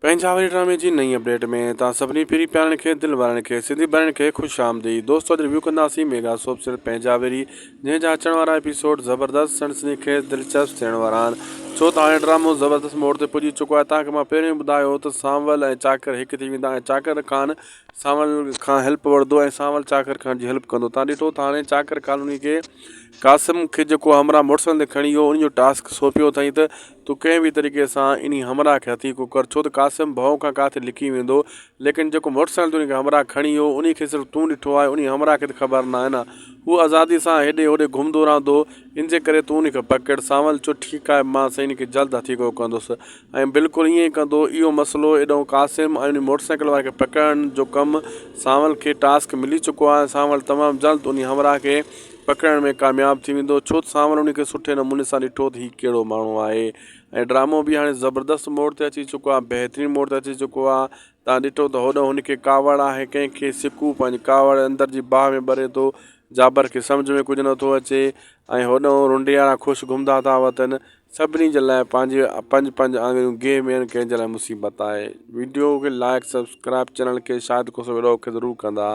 پنهنجا وري ڊرامي جي نئين اپڊيٽ ۾ توهان سڀني پرين پيارن کي دل وارن کي سنڌي ڀائرن کي خوش آمديد دوستو اڄ ريويو ڪنداسين ميگا سوپ سيريل پنهنجا ويري جنهن جا اچڻ وارا ايپيسوڊ زبردست سنسني خيز دلچسپ ٿيڻ وارا آهن ڇو ته هاڻي ڊرامو زبردست موڙ تي پڄي چڪو آهي توهان کي مان پهريون ٻڌايو هو ته سانول ۽ چاڪر هڪ ٿي ويندا ۽ چاڪر خان سانول کان هيلپ وٺندو ۽ سانول چاڪر خان جي هيلپ ڪندو توهان ڏٺو ته هاڻي چاڪر خان انهي کي قاسم کي جيڪو همراهه موٽر سائيڪل تي کڻي ويو ان جو ٽاسڪ سونپيو اٿائين ته تون ڪنهن به طريقي سان انهي همراهه کي هٿيڪو ڪر ڇو ته قاسم ڀؤ کان ڪاٿي لڪي ويندو ليڪن جيڪو موٽر سائيڪل تي انهي کي همراهه کڻي ويو انهي کي صرف تون ڏٺو آهي انهي همراهه کي ته خبر ناهي نه هو آزادي سان هيڏي هوڏي گهمندو رهندو ان جي ڪري تون انهي کي پڪڙ سانول چيو ٺيڪ آهي مان سائين کي جلد هٿيڪو ڪندس ۽ بلڪل ائين ئي ڪندو اهو مسئلو ايڏانهن قاسم ۽ انهي موٽر سائيڪل واري کي پڪڙڻ جو ڪم سانول کي ٽاسڪ ملي چڪو آهي سانول تمام جلد انهي همراهه کي پڪڙڻ ۾ ڪامياب ٿي ويندو ڇو ته سانول ان کي سٺي نموني سان ڏٺو ته هي ڪهڙو ماڻهو آهي ۽ ڊرامو به هاڻي زبردست موڙ تي اچي چڪو آهي بهترين موڙ تي اچي چڪو آهي تان ڏٺو ته هوڏانهن هن کي ڪاوڙ آهي ڪنهن کي سڪو پنهنجي ڪاوڙ اندر جي باهه ۾ ٻري ٿو جابر کي سمجهه ۾ ڪجهه نٿو اچي ۽ هوڏانهن رنڊيارا خوش گهمندا ٿا وتن سڀني جي لاء پنهنجي پنج پنج آڱريون گيهه ۾ آهن ڪنهن جي لاء مصيبت آهي ويڊيو کي لائڪ سبسڪرائب چينل کي شاهد کوسو ولاگ کي ضرور ڪندا.